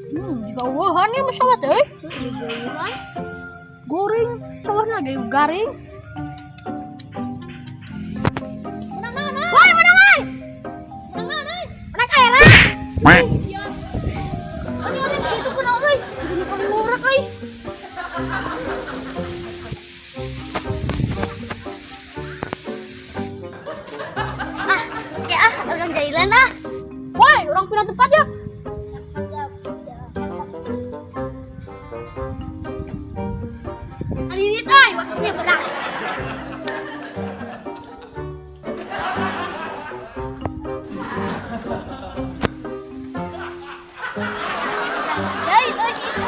Jiga euweuhan ya sawah teh euy. Jauhan. Goreng sawahna ge garing. Menang naon euy? Woi, menang woi. Menang naon euy? Menang aera. Quack. Ani orang situ kunaon euy? Jadi nu ngurek euy. Ah, kayak ah, orang jailan ah. Woi, orang pindah tempat ya. Ani ini euy, waktunya berak. Jai, euy, itu.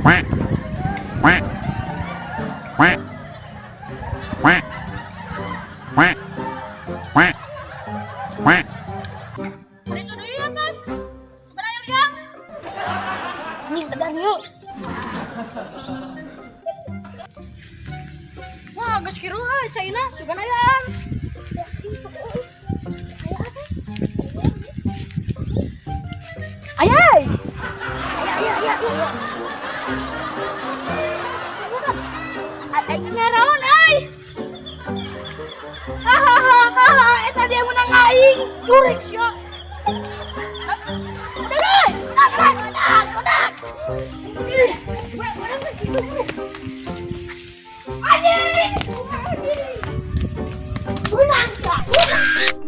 Quack. Quack. Quack. Quack. Quack. Quack. Quack. Hari itu deui ya kan. Sugan aya liang. Anjing tegar yuk. Wah, geus kieu euy caina sugan ayaan. Aya. Aya, aya, aya, aya. Aing ngaraon euy. Hahaha, eta dia menang aing. Jurik sia. Udah, euy. Udah, udah, udah. Menang ke situ. Anjing. Anjing. Menang sia. Menang.